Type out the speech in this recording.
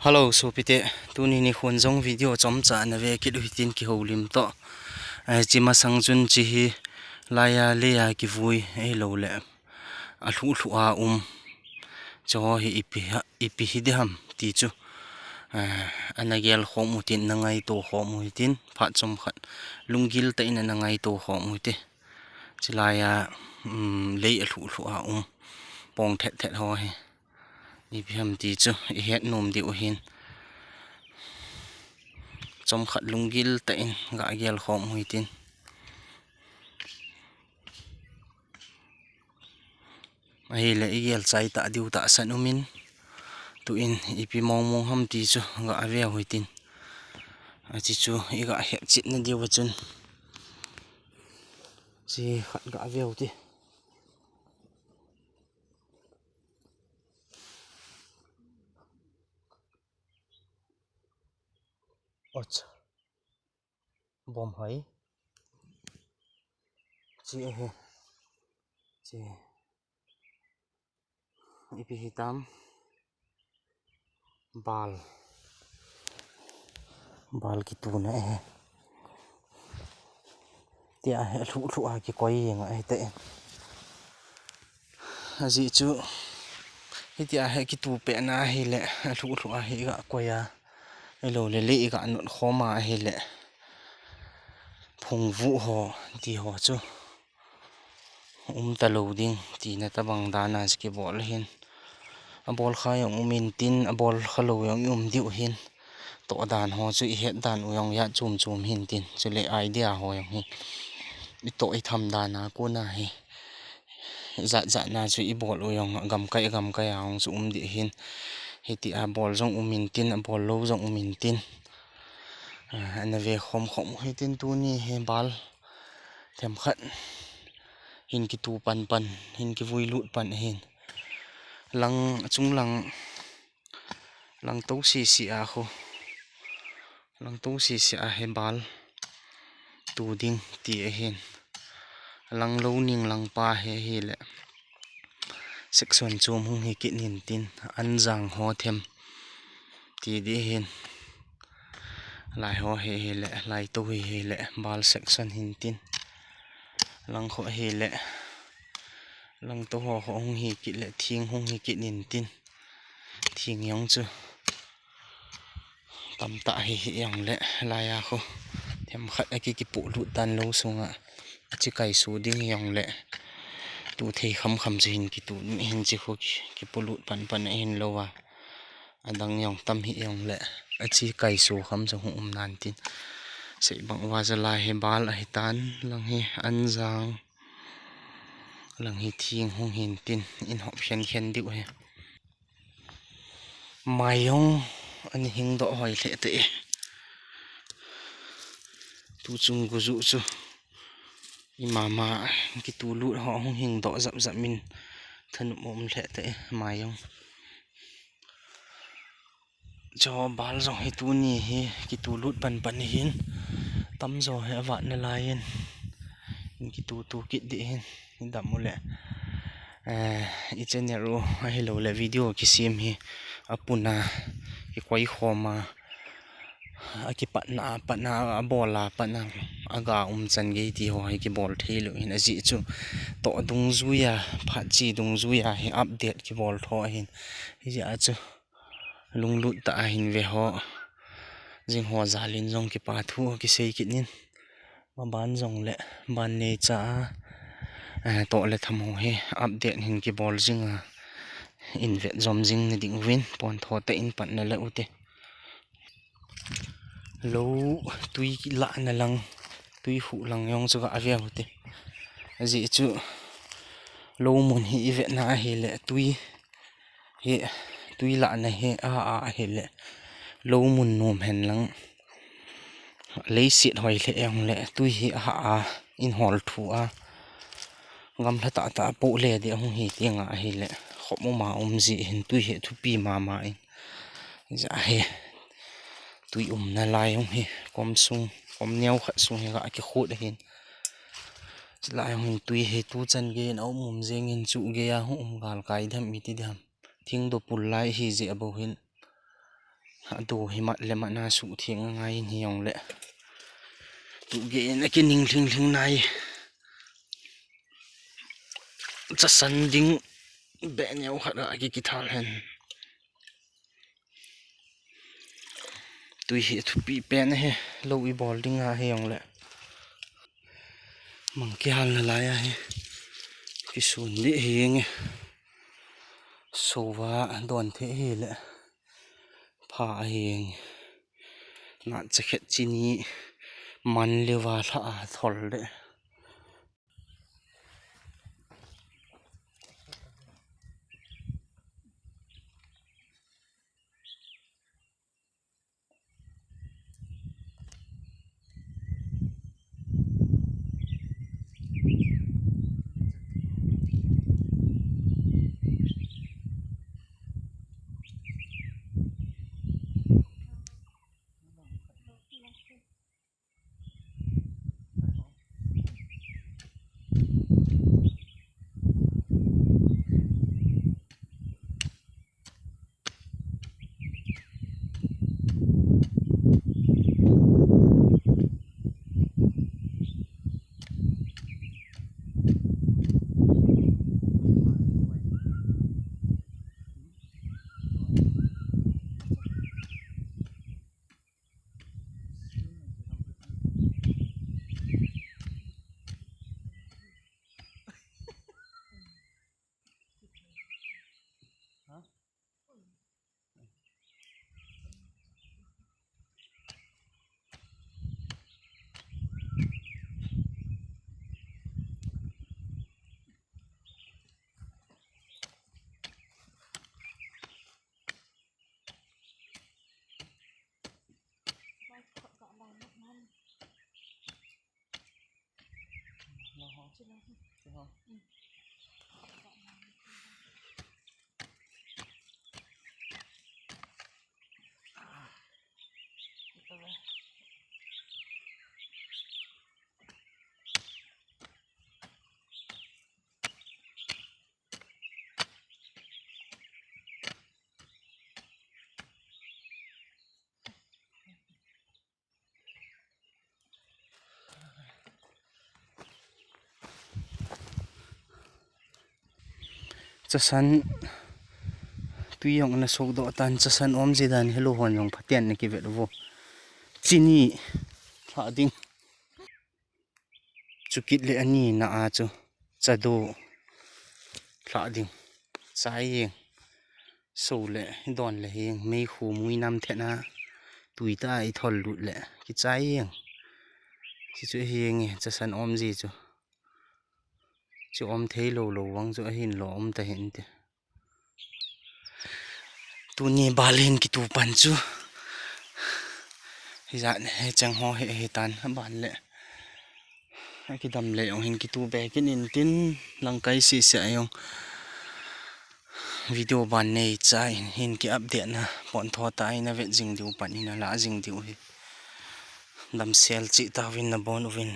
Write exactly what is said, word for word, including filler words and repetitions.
Hello, sopite. Tuni nikhon jong video chomcha nave kit u hitin kihoulim toh. Eh, chi masang chun chi hilai a lei a kivui, eh, lou le. Alhuh lhuh a um. Chu hi ipi ha, ipi hi diham ti chu. Eh, ana gel khom u hitin, na ngaito khom u hitin, phat chomkhat. Lunggil tah in ana ngaito khom u hite. Chilai a, um, lei alhuh lhuh a um. Pong thet thet ho hi. Ipi ham ti chu, ihet nom diu hin. Chomkhat lunggil tah in ga gel khom u hitin. Ahile igel chai tah diu tahsan umin. Tuin ipi mong mong ham ti chu ga ve u hitin. Achi chu iga het chet na diu chun. Chi khat ga ve u hite. Acha. Bom hai. Chi ahi. Chi. Ipi hitam. Bal. Bal kituna ahi. Tia hi alhuh lhuh a kikoi jeng ahi te. Ajeh chu, hitia hi kitu pehna ahile, alhuh lhuh a hi iga koi a. Ahilou le lei iga not khom a ahile. Phungvuh ho, ti ho chu. Um talou ding, tina tabang dan a chu kibol ahin. Abol kha jong um intin, abol kha lou jong i um diu hin. Toh dan ho chu ihet dan u jong ja chom chom hin tin. Chule idea ho jong hi. Itoh itham dan a kona hi. Jat jat na chu ibol u jong gamkai gamkai a jong chu um ding hin. Hitia bol jong um intin, abol lou jong um intin. Ah, ana ve khom khom u hitin tuni hi bal themkhat hin kitu pan pan, hin kivui lut pan ahin. Lang, chung lang, lang to sisi a khu. Lang to sisi a hi bal tu ding ti ahin. Lang lou ning lang pa hi ahile. Section chom hung hi kit intin, anjang ho them. Ti ding hin. Lai ho hi ahile, lai to hi ahile, bal section hin tin. Lang ho ahile, lang to ho, ho hung hi kit le, thing hung hi kit intin. Thing jong chu. Tamtah hi, hi jong le, lai a khu. Themkhat a ki, kipolut tan lou sunga. Achi kaisu ding jong le. Tu thei kham kham chu hin kitu, hin chi khu ki, kipolut pan pan ahin lou a. Adang jong tam hi jong le. Achi kaisu kham chu hung um nan tin. Sei bang uva chu lai hi bal ahi tan, lang hi anjang. Lang hi thing hung hin tin, in hop khen khen diu hi. Mai jong ani hing doh hoi lheh te. Tu chung guju chu. Imama kitu lut ho hung hing doh jap jap min thanop um lheh te mai jong. Cho bal jong hi tuni hi kitu lut pan pan hin tamjo hi avat nalai in kitu tu kit ding hin dam u le. Eh, i channel u ahilou le video kisem hi apuna kikoi khoma akipatna, patna, abola, patna, aga um chan gei ti ho hi kibol thei lou hin ajeh chu toh dungjuia, phat chi dungjuia hi update kibol tho ahin. Hijeh a chu lunglut tah a hin ve ho. Jing ho jal in jong kipa thu kisei kit in. Maban jong le, ban neicha a, eh, toh le tham ho hi update hin kibol jing a. In vet jom jing na ding uvin, pon tho tah in patna le u te. Lou tui lah na lang, tui huh lang jong chu ga ve u te. Ajeh chu lou mun hi i vetna ahile tui hi, tui lah na hi a, a, ahile lou mun nom hen lang. Leiset hoi lheh jong le tui hi a, a, in hol thu a. Gamla tah tah a poh le ding hung hi ti nga ahile. Khop um a um jeh hin tui hi thupi mama in. Hijeh hi. Tui umna lai hung hi. Kom sung, kom neo khat sung hi ga kikhut ahin. Lai hung hin tui hi tu chan gei in a um um jeng in chu gei a hung um gal kai dam i ti dam. Thing do pul lai hi jeh a bou hin. Adu hi mat le mat na suh theng angai in hijongle. Tuge in akining lhing lhing nai. Chasan ding be neo khat a kikithal hen. Tui hi thupi pen ahi, lou ibol ding ahi jongle. Mang kihalna lai ahi. Kisun dih hi nge. Sova don thei hi le. Pha ahi nge. Na chakhet chini man leva lha a thol le. Chasan tui jong ana sodoh tan, chasan om ji dan helou hon jong phaten na kivet uvo. Chini lha ding. Chukit le ani na a chu chadu lha ding. Chai jeng. So le don le heng meikhu muinam thena tui ta i thol lut le kichai jeng. Chi chu henge, chasan om ji chu. Chu om thei lou lou vang chu ahin lo om ta hin te. Tuni bal hin kitu pan chu. Hijat he cheng ho he he tan ban le. Kidam le jong hin kitu be kin in tin langkai si se jong. Video ban nei cha in hin ki update na pon tho ta ina vet jing diu pan ina la jing diu hi. Damsel chi ta vin na bon uvin.